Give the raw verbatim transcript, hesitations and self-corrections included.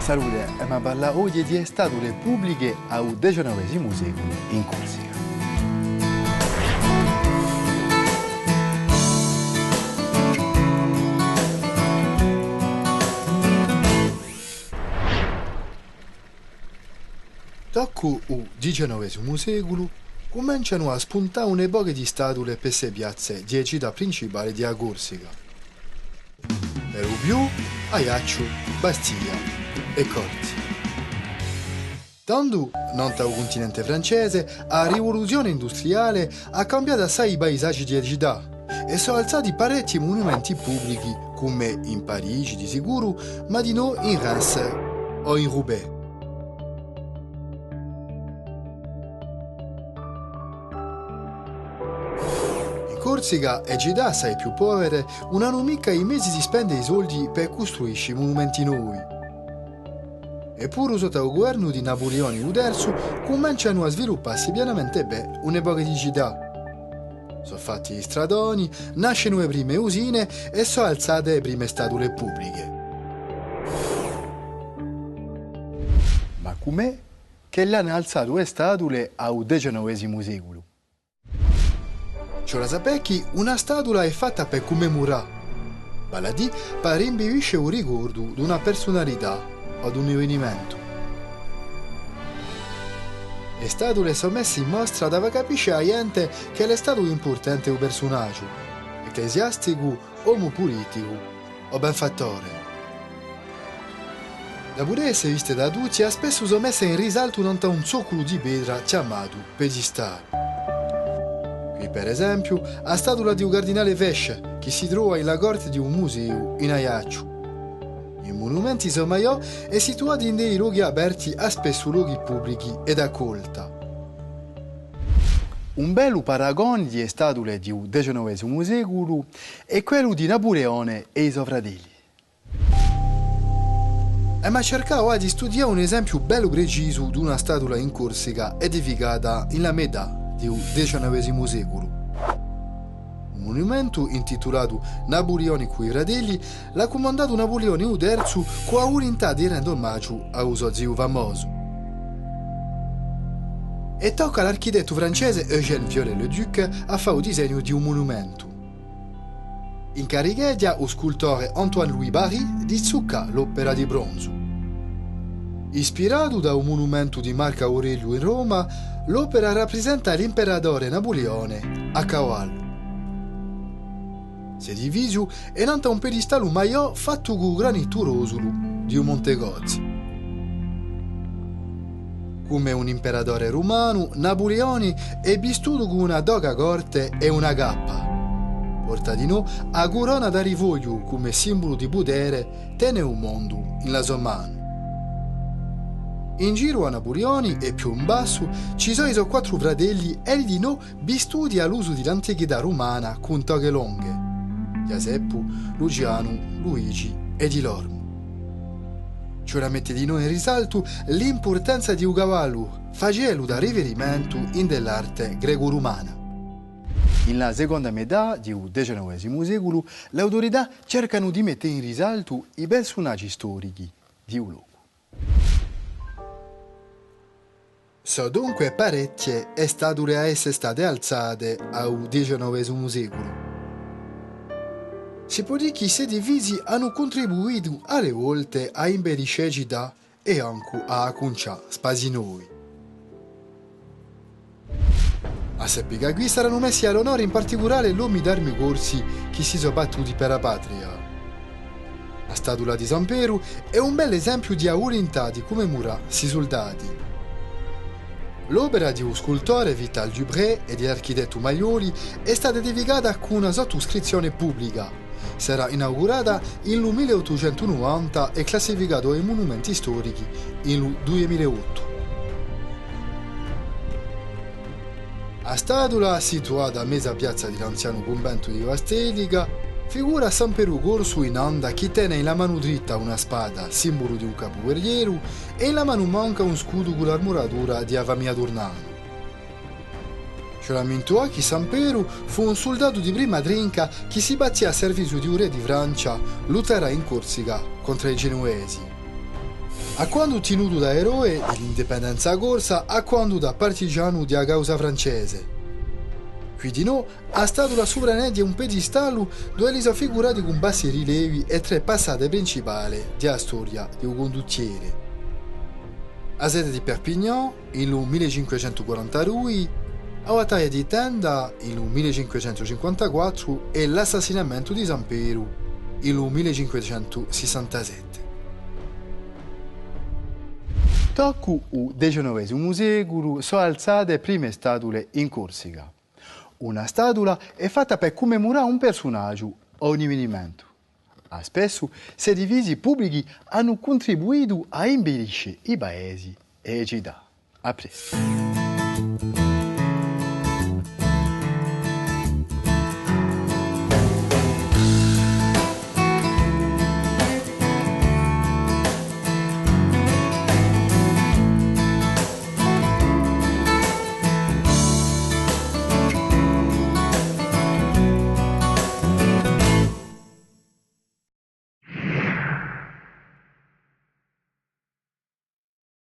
Salute, emu à parlà oghje di e statule publiche à u diciannovesimu seculu in Corsica. Toccu u diciannovesimu seculu, cumencianu à spuntà une poche di statule per ste piazze di e cità principali di a Corsica. Per u più, Aiacciu, Bastia è Corti. Tandu, nant'à u cuntinente francese, a rivoluzione industriale hà cambiatu assai i paisaghji di e cità, è sò alzati parechji munumenti publichi, cum'è in Parigi di sicuru, ma dinò in Reims o in Roubaix. In Corsica, e cità assai più povere ùn anu micca i mezi di spende i soldi per custruisci munumenti novi. Eppuru sottu à u guvernu di Napulioni u terzu cumencianu à sviluppassi pianamente bè une poche di cità. Sò fatti i stradoni, nascenu e prime usine è sò alzate e prime statule publiche. Ma cum'hè ch'elli anu alzatu e statule à u diciannovesimu seculu? Ci vole à sapè chì una statula hè fatta per cummemurà, vale à dì, per rimbivisce u ricordu d'una persunalità o d'un evenimentu. E statule sò messe in mostra da fà capisce à a ghjente ch'ellu hè statu impurtante u persunagiu, ecclesiasticu, omu puliticu o benfattore. Da pudè esse viste da tutti, à spessu sò messe in risaltu nant'à un zoculu di petra chjamatu pedistale. Quì, per esempiu, a statula di u cardinale Fesch, chì si trova in a corte di un museu in Aiacciu. I munumenti sò maiò è situati in dei lochi aperti, à spessu lochi publichi è d'accolta. Un bellu paragone di e statule di u diciannovesimu seculu hè quellu di Napuleone è i so fratelli. Emu à circà avà di studià un esempiu bellu precisu d'una statula in Corsica edificata in a metà di u diciannovesimu seculu. Un munumentu intitulatu Napulioni cù i fratelli l'hà cumandatu Napulioni u terzu cù a vulintà di rende omagiu à u so ziu famosu. È tocca à l'architettu francese Eugène Viollet-le-Duc à fà u disegnu di u munumentu. Incaricheghja u scultore Antoine-Louis Barye di zuccà l'opera di bronzu. Ispiratu da u munumentu di Marcu Aureliu in Roma, l'opera raprisenta l'imperatore Napulione à cavallu. S'edifiziu hè nant'à un pedistallu maiò fattu cù u granitu rosulu di u Monte Gozzi. Cum'è un imperatore rumanu, Napulioni hè vistutu cù una toga corta è una cappa. Porta dinò a curona da rifogliu cum'è simbulu di putere, tene u mondu in la so manu. In giru à Napulioni è più in bassu ci sò i so quattru fratelli, elli dinò vistuti à l'usu di l'antichità rumana cù toghe longhe, Ghjaseppu, Lucianu, Luigi è Ghjilormu. Ci vole à mette dinò in risaltu l'impurtanza di u cavallu, facendu da riferimentu ind'è l'arte grecu-rumana. In la seconda metà di u diciannovesimu seculu, l'autorità cercanu di mette in risaltu i persunaghji storichi di u locu. Sò dunque parechje e statule à esse state alzate à u diciannovesimu seculu. Si pò dì chì st'edifizi anu cuntribuitu à e volte à imbellisce e cità è ancu à accuncià spazii novi. À sapè chì quì s'eranu messi à l'onore in particulare l'omi d'armi corsi chì si sò battuti per a patria. A statula di San Petru hè un bell'esempiu di a vulintà di cummemurà sti suldati. L'opera di u scultore Vital Dupré è di l'architettu Maglioli hè stata edificata cù una sottuscrizzione publica. S'era inaugurata in lu mille ottucentu nuvanta è classificata in munumenti storichi in lu dui mila è ottu. A statula, situata à meza piazza di l'anzianu cunventu di Bastelica, figura à San Petru Corsu in anda chì tene in la manu dritta una spada, simbulu di un capu guerrieru, è in la manu manca un scudu cù l'armuratura di a famiglia Turnanu. Ci vole à mintuvà chì San Petru fù un suldatu di prima trinca chì si battia à serviziu di u rè di Francia, Luteran in Corsica, contr'à i Genuvesi. À quandu tinutu da eroe di l'indipendenza corsa, à quandu da partigianu di a causa francese. Quì dinò, a statula supraneghja un pedistallu duve li sò figurati cun bassi rilevi e trè passate principale di a storia di u cunduttieru. A seta di Perpignan, in lu mille cinquecentu quarantadui, a battaglia di Tenda, in lu mille cinquecentu cinquantaquattru, è l'assassinamentu di Sampeddu, in lu mille cinquecentu sissantasette. Toccu u diciannovesimu seculu sò alzate e prime statule in Corsica. Una statula hè fatta per cummemurà un persunagiu o un evenimentu. À spessu, sti divisi publichi anu cuntribuitu à imbellisce i paesi è e cità. À prestu.